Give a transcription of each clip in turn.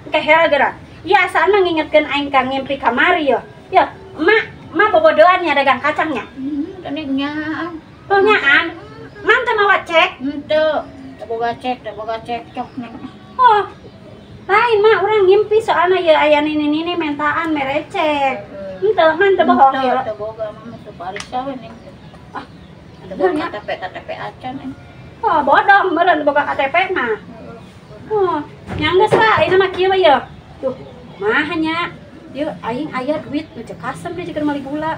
Kehela geura. Ieu asana ngingetkeun aing ka ngimpi kamari yo. Yo, emak, emak bobodoan nya dagang kacangnya. Tadi nyaan. Oh nyaan. Man teu mawa cek? Henteu. Teu boga cek, teu boga cekcok nya. Oh. Lain mah urang ngimpi soalna ieu aya nini-nini mentaan mere cek. Henteu, man teu bohong ieu. Teu boga mah masuk parisa we ning. Ah, teu boga KTP KTP acan ning. Oh, bodong meureun teu boga KTP mah. Oh, nya geus lah ayeuna mah kieu we yeuh. Duh, mah nya. Ieu aing aya duit nu cek kasem deui jeung meuli gula.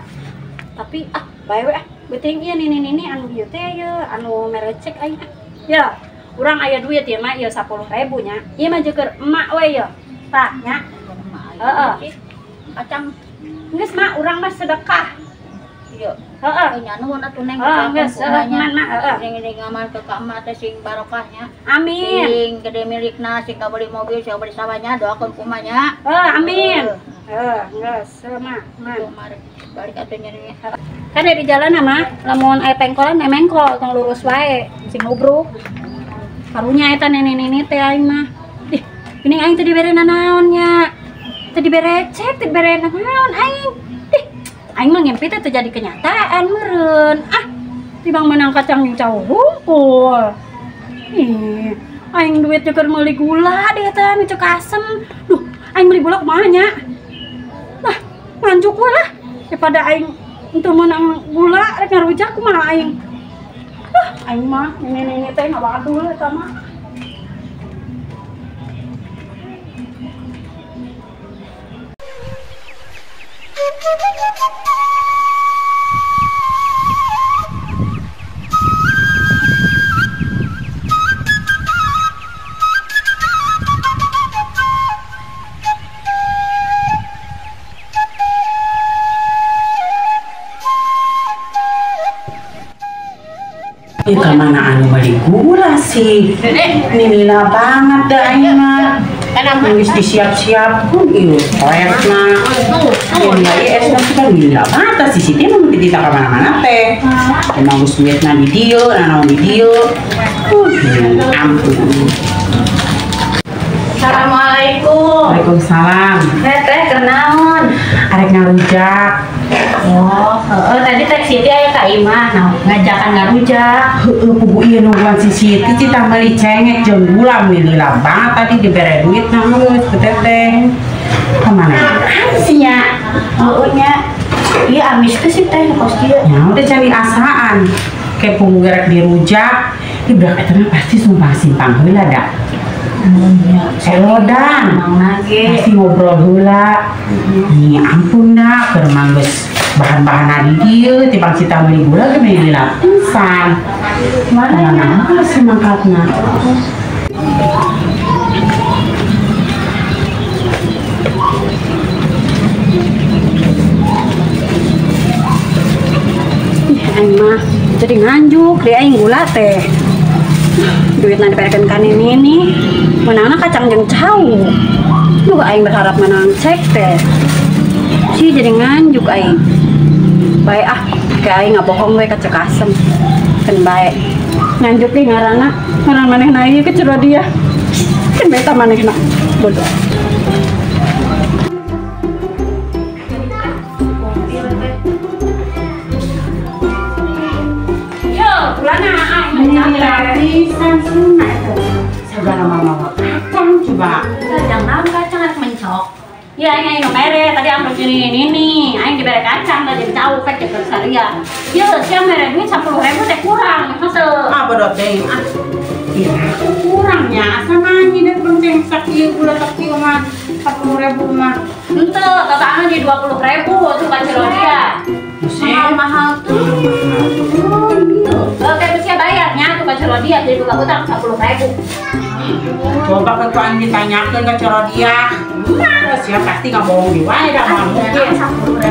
Tapi ah, bae we ah. Beuting ieu nini-nini anu ieu teh ieu anu mere cek aing ah. Ya, urang aya duit ieu mah ieu 10.000 nya. Ieu mah jeung emak we ieu. Tah nya. Heeh. Kacang geus mah urang mah sedekah. Ieu. Heeh. Nya nuhun atuh Neng. Heeh, geus man mah heeh. Sing ngamal ke ka emak teh sing barokah nya. Amin. Sing gede milikna, sing kabeli mobil, sing kabeli sawahnya, doakeun ku emak nya. Heeh, amin. Heeh, geus mah. Balik atuh nya nih. Kan di jalan mah lamun aya pengkolan aya mengkol tong lurus wae sing ngubruk. Karunya eta nenek-nenek teh aing mah. Ih, geuning aing teh dibere nanaon nya. Teu dibere cek, teu dibere nanaon aing. Ih, aing mah ngimpi teh teu jadi kenyataan meureun. Ah, tibang menang kacang jeung cau hungkul. Ih, aing duit keur meuli gula deh eta nu cek asem. Duh, aing meuli gula kumaha nya? Lah, nganjuk we lah daripada aing untuk menang gula rek ngarujak kumaha aing. Ah, aing mah nenek-nenek teh ngawadul eta mah. Ih, kemana anu beli gula sih? Nilila banget dah aing mah. Geus disiap-siap pun ieu toetna. Nilila ieu esna kita nilila banget si Siti mah teu ka mana-mana teh. Emang geus duitna di dieu, nanaon di dieu. Ampun. Assalamualaikum. Waalaikumsalam. Teh kenaon? Arek ngarujak. Oh, heeh tadi teh Siti aya ka imah nah, ngajakan ngarujak. Heeh, pugu ieu nungguan si Siti cita meuli cengek jeung gula lila banget tadi dibere duit nah geus ku teteh. Ka mana? Sih nya. Heeh nya. Ieu amis teh sih teh kos kieu. Ya udah cari asaan. Kayak pugu gerek dirujak. Ih budak eta mah pasti sumpah simpang heula da. Selodan, pasti ngobrol heula. Nih ampun dah, keur mah geus bahan-bahan di dieu tibang cita meuli gula ge meuli lila pisan. Mana mana sih mangkatna. Ih, aing mah jadi nganjuk di aing gula teh. Duitna diberekeun ka nini nih. Menangna kacang jeung cau. Duh aing berharap menang cek teh. Si jadi nganjuk aing. Bae ah, ke aing ngabohong we ka cek asem. Keun bae. Nganjuk ge ngaranna, ngaran manehna ieu ke dia. Keun bae ta manehna. Bodoh. Yo, gulana aing mah pisan sina eta. Segala mama kacang coba. Jangan kacang arek mencok. Ya aing aing mere tadi amplop ini ini aing dibere kacang tadi cau pek jeung saria. Ieu sia mere duit 10.000 teh kurang henteu. Ah bodoh teh ah. Iya kurangnya asa nanya deh bonceng sakieu gula sakieu mah 10.000 mah. Henteu totalna jadi 20.000 tuh kan dia. Mahal-mahal tuh. Oke, bisa bayarnya tuh kan dia jadi buka hutang 10.000. Coba ke aing ditanyakeun ke Corodia. Nah, siapa pasti nggak bohong di wae dah mah mungkin.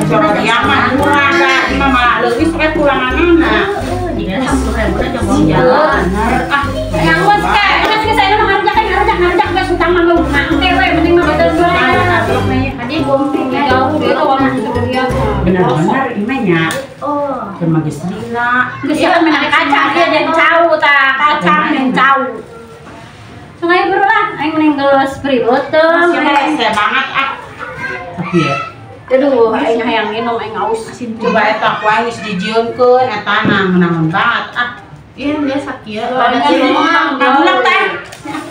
Corodia mah murah dah, ini mah malah leuwih sok kuranganana. Heeh, jigana 10.000 na jong jalan. Ah, yang geus ke, geus geus ayeuna mah ngarujak ngarujak ngarujak geus hutang mah mangke we penting mah betul wae. Tadi gomping ya jauh dia tuh warna Corodia. Bener-bener imah nya. Oh, keur mah geus lila. Geus sia menang kacang dia jeung cau tah, kacang jeung cau. Sungai buru lah, aing mending Geus pribeuteung. Rese banget ah. Tapi ya. Aduh, aing hayang minum aing aus. Coba eta ku aing geus dijieunkeun eta nang banget ah. Iya, biasa kieu. Pada Kabulang teh.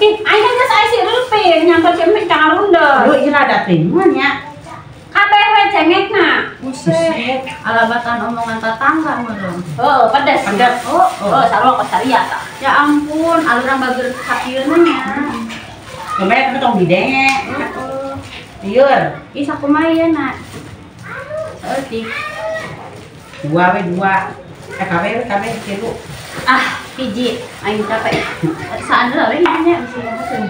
Ih, aing kan geus aya si Rupin nyamper si Emik ka ngarunda. Aduh, ieu rada teuing nya. Kabeh we cengekna. Buset, alabatan omongan tetangga mah dong. Oh, pedes. Pedes. Oh, oh, sarua kos saria tah. Ya ampun, alurang bager sakieuna nya. Kemarin tapi tong didenge. Liur. Ih, sakumaha ieu na? Saeutik. Dua we dua. Kabeh kabeh tilu. Ah, hiji aing capek. Saan heula we nya bisi haseun.